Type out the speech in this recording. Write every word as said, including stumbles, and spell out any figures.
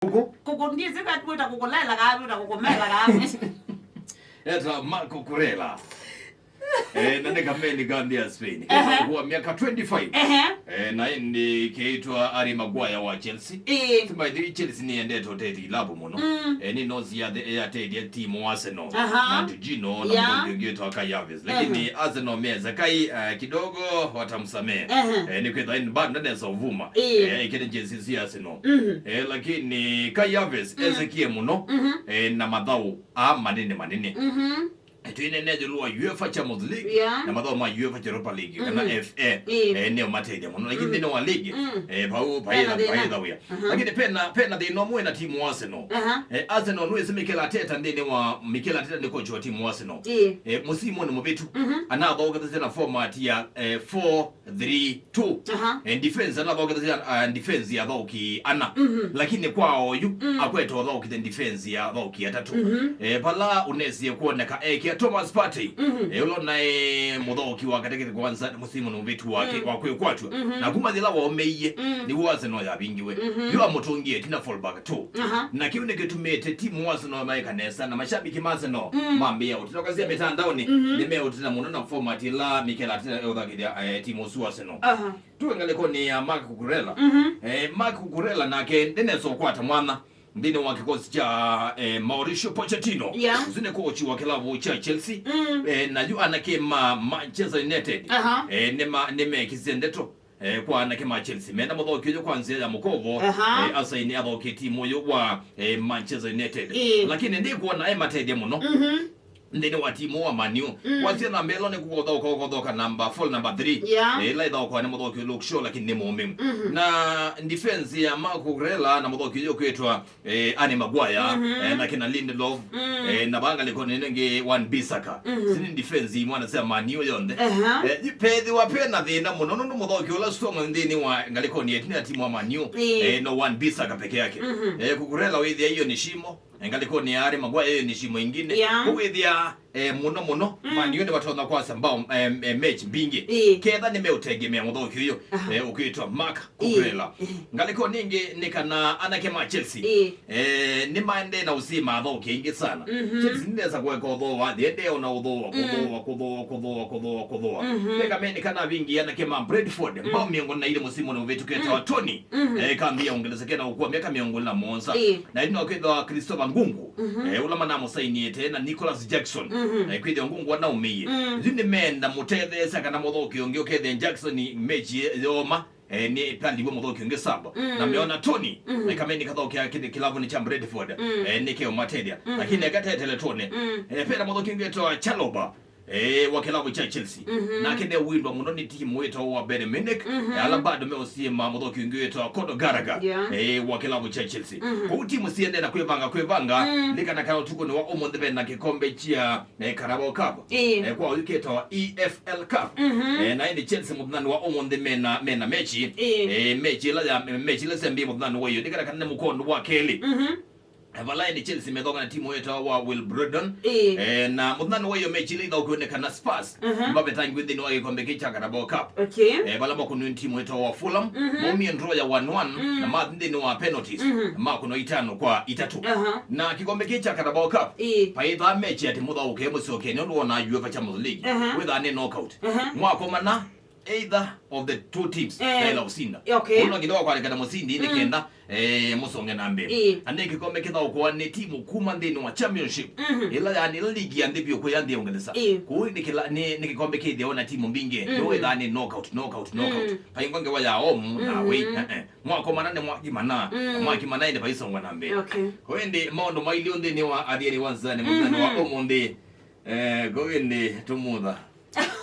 Kũkũ? Kũkũ, ndiĩsĩ ka twĩta kũkũlela kaa twĩta kũkũmela kaa. Eta Marc Cucurella. Eh, na nĩ kameni ka nthĩ ya Spain. Ehe. Kwa mĩaka twenty-five. Ehe. Eh, na ĩndĩ kĩitwa Harry Maguire wa Chelsea. Ĩĩ. Ti by the way, Chelsea nĩyendete ũtethya ilavu mũno. Mm. Eh, nĩ nosi ya the, ya tethya timu Arsenal. Aha. Na Jorginho, na yeah, mũndũ ũngĩ wĩtwa Kai Havertz. Lakini, ehe, Arsenal meza Kai, eh, kidogo watamsamehe. Ehe. Eh, nĩ kwĩtha ĩndĩ bado ndanesa ũvuma. Ĩĩ. Eh, ikene Chelsea si Arsenal. Mhm. Eh, lakini Kai Havertz, mm, esekie mũno, mhm, eh, na mathaũ aa manene manene. Mhm. Eh, twĩnene ĩũlũ wa UEFA Champions League, yeah, na mathaũ ma UEFA Europa League, kana, mhm, F A, ĩĩ, eh, nĩyo matethya mũno. Lakini, mm, nthĩnĩ wa league, mm, eh, pau, pena paĩtha, thĩna, paĩtha wĩa. Aha. Lakini pena, pena thĩna ũmwe na timu wa Arsenal. Aha. Eh, Arsenal nĩwĩsĩ Mikel Arteta nthĩnĩ wa, Mikel Arteta nĩ coach wa timu wa Arsenal. Ĩĩ. Eh, mũsimu nĩ mũvĩtu. Mhm. Anathaũkĩthasya na format ya, eh, four three two. Aha. Eh, defense, anathaũkĩthasya, ah, defense ya athaũki ana. Mhm. Lakini kwa oyu, mm, akwete ũthaũkĩthya defense ya athaũki atatũ. Mhm. Eh, vala ũnesie kuoneka ekia Thomas Partey. Mhm. Eh, ũla naĩ mũthaũki wa katĩkatĩ kwanza mũsimu nĩ mũvĩtu wake, mm, wa kwĩkwatw'a. Mhm. Na kuma yĩla waũmĩie, mm, nĩw'o Arsenal yavingiwe. Mhm. Yu amũtũngie tina fullback two. Aha. Na kĩu nĩkĩtumĩte timu wa Arsenal maĩka nesa, na mashabiki ma Arsenal, mm, mambĩĩa ũtetoka sya mĩtandaonĩ, mhm, nĩmeũtĩna mũno na format ĩla Mikel Arteta eũthakĩthya, eh, timu ũsu wa Arsenal. Aha. Tuwe ngalĩkonĩ ya Marc Cucurella. Mhm. Eh, Marc Cucurella nake ndenesa ũkwata mwanya nthĩnĩ wa kĩkosi kya, eh, Mauricio Pochettino. Yeah. Ũsu nĩ kochi wa kĩlavu kya Chelsea. Mm. Eh, na yu anake ma Manchester United. Aha. Eh, nĩma-, nĩmekĩsye ndeto, eh, kwa anake ma Chelsea. Menda mũthaũki ũyũ kwa nzĩa ya mũkovo, aha, eh, asaini athaũki timu ũyũ wa, eh, Manchester United. Ĩĩ. Lakini ndĩkwona ematethya mũno. Mhm. Nthĩnĩ wa timu wa Man U. Mm. Wasya namba ĩla nĩ kũkothaũka, ũkothaũka namba four, namba three. Yeah. Eh, ĩla ĩthaũkwa nĩ mũthaũki Luke Shaw, lakini nĩ mũũmĩu. Mhm. Na defense ya Marc Cucurella na mũthaũki ũyũ ũkwĩtwa, eh, Harry Maguire, mhm, eh, na kina Lindelof, mm, eh, na vaa ngalĩkonĩ ĩno ĩngĩ Wan-Bissaka. Mhm. Isu nĩ defense imwana sya Man U yonthe. Aha. Eh, pethĩwa pena thĩna mũno nũndũ mũthaũki ũla strong nthĩnĩ wa ngalĩkonĩ ya ĩtina ya timu wa Man U, ĩĩ, eh, no Wan-Bissaka peke yake. Mhm. Eh, Cucurella wĩthĩa hiyo ni shimo. Eh, ngalĩkonĩ ya Harry Maguire, hiyo ni shimo ingine. Yeah. Kũwĩthĩa, eh, mũno mũno, mm, Man U nĩvatonya kwasya mbao, eh, eh, mechi mbingĩ. Ĩĩ. Ketha nĩmeũtengemea mũthaũki ũyũ, aha, eh, ũkwĩtwa Marc, ĩĩ, Cucurella. Ĩĩ. Ngalĩkonĩ ĩngĩ nĩ kana anake ma Chelsea, ĩĩ, eh, nĩmaendee na ũsima athaũki aingĩ sana. Mhm. Chelsea nĩnesa kũeka ũthooa, yendee ona ũthooa, mm, kũthooa, kũthooa, kũthooa, kũthooa, kũthooa. Mhm. Nĩ kameni kana vingi anake ma Brentford, mm, mbao mĩongo na ilĩ mũsimu nĩ ũvĩtũkĩte, mm, wa Tony, mhm, eh, kambi ya Ũngelesa kena ũkua mĩaka mĩongo ĩlĩ na mũonza. Ĩĩ. Na ĩno kwĩthwa Christopher Nkunku, mhm, eh, ũla manamũsainie tena Nicolas Jackson, mhm, eh, kwĩthwa Nkunku anaũmĩie. Mm. Yu nĩmeenda mũtetheesya kana mũthaũki ũngĩ ũkethĩa Jackson mechi yoma, eh, nĩ paliwe mũthaũki ũngĩ sub. Mm. Na meona Tony, mm, eh, kameni kathaũkĩa kĩlavũnĩ kya Brentford, mm, eh, nĩkeũmatethya. Mm. Lakini ekatetele Tony. Mm. Eh, pena mũthaũki ũngĩ wĩtawa Chalobah, eh, wa kĩlavu kya Chelsea. Mhm. Nake newindwa mũno nĩ timu wĩtawa wa Bayern Munich. Mhm. Eh, ala bado meũsiĩma mũthaũki ũngĩ wĩtawa Conor Gallagher, yeah, eh, wa kĩlavu kya Chelsea. Mhm. Kwoou timu siendee na kwĩvanga, kwĩvanga, mm, nĩ kana kana ũtukũnĩ wa ũmũnthĩ vena kĩkombe kya, eh, Carabao Cup. Ĩĩ. Eh, kwa ũyu kĩtawa E F L Cup. Mhm. Eh, na ĩndĩ Chelsea mũthenyanĩ wa ũmũnthĩ mena, mena mechi. Ĩĩ. Eh, mechi ĩla ya, mechi ĩla syambĩe mũthenyanĩ wa ĩyo, nĩ kana kana nĩ mũkondo wa kelĩ. Mhm. Eh, vala ĩndĩ Chelsea methonga na timu wĩtawa wa Wilbrodon. Ĩĩ. Eh, na mũthenyanĩ wa ĩyo mechi ĩla ithaũkiwe nĩ kana Spurs, mhm, mavetangĩwe nthĩnĩ wa gĩkombe kĩĩ kya Carabao Cup. Okay. Eh, vala makũnĩwe nĩ timu wĩtawa wa Fulham, mhm, maumie draw ya one one, mm, na mathi nthĩnĩ wa penalties, mhm, makũnwa itano kwa itatũ. Aha. Na kĩkombe kĩĩ kya Carabao Cup, ĩĩ, paĩthaa mechi atĩ mũthaũke mũsyokee nĩ ũndũ wona UEFA Champions League. Aha. Wĩthaa nĩ knockout. Aha. Mwakomana either of the two teams, eh, yaĩla ũsinda. Okay. Ũndũ nginya wakwalĩkana mũsindi, mm, nĩ kenda, eh, mũsonge na mbee. Ĩĩ. Na nĩ kĩkombe kĩthaũkwa nĩ timu kuma nthĩnĩ wa championship. Mhm. Ĩla yani ĩla ligi ya nthĩ vyũ kwĩ ya nthĩ ya Ũngelesa. Ĩĩ. Kũu nĩ kĩla-, nĩ, nĩ kĩkombe kĩthĩawa na timu mbingĩ. Mhm. Nĩ wĩthaa nĩ knockout, knockout, mm, knockout. Paingwa ngewa ya home na away. Mhm. Eh, eh. Mwakomana nĩ mwakimana. Mm. Mwakimana ĩndĩ paisongwa na mbee. Okay. Kũu ĩndĩ maũndũ mailio nthĩnĩ wa athiani wa nzani mũthenya wa, mhm, ũmũnthĩ. Eh, kũu ĩndĩ tũmũtha.